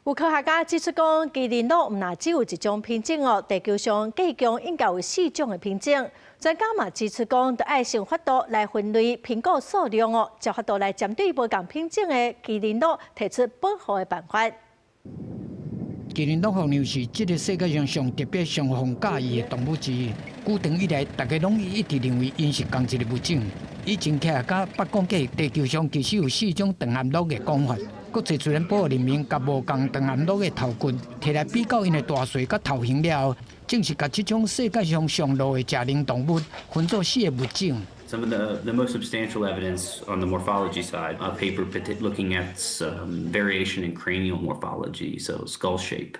有科學家指出講，麒麟鹿毋但只有一種品種哦，地球上計共應該有四種的品種。專家嘛指出講，著愛想法度來分類評估數量哦，才法度來針對無仝品種的麒麟鹿提出保護的辦法。麒麟鹿予人認為是這个世界上上特別、上予人佮意的動物之一。古長以來，大家攏一直認為𪜶是仝一个物種。以前科學家捌講過，地球上其實有四種長頷鹿的講法。國際自然保護聯盟共無仝長頷鹿的頭骨提來比較𪜶的大細佮頭型了後，正式共這種世界上上老的食奶動物分做四个物種。 Some of the most substantial evidence on the morphology side, a paper looking at some variation in cranial morphology, so skull shape.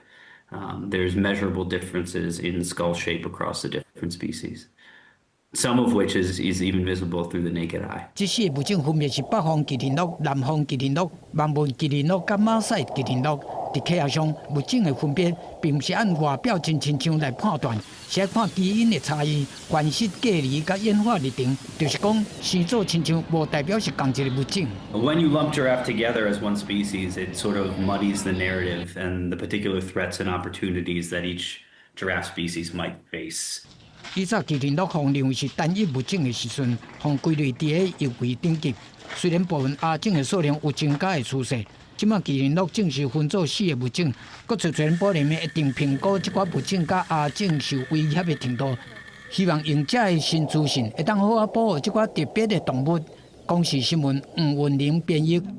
There's measurable differences in skull shape across the different species, some of which is even visible through the naked eye. 這四个物種分別是北方麒麟鹿、南方麒麟鹿、盲紋麒麟鹿佮馬賽麒麟鹿。佇科學上，物種的分別並毋是按外表真親像來判斷，是愛看基因的差異、繁殖隔離佮演化歷程。就是講，生做親像，無代表是仝一个物種。 When you lump giraffe together as one species, it sort of muddies the narrative and the particular threats and opportunities that each giraffe species might face. 以早麒麟鹿予人認為是單一物種的時陣，予歸類佇个幼危等級。雖然部分亞種的數量有增加的趨勢，這馬麒麟鹿正式分做四个物種。國際自然保護聯盟一定評估這寡物種佮亞種受威脅的程度，希望用這个新資訊會當好好保護這寡特別的動物。公視新聞黃雲玲編譯。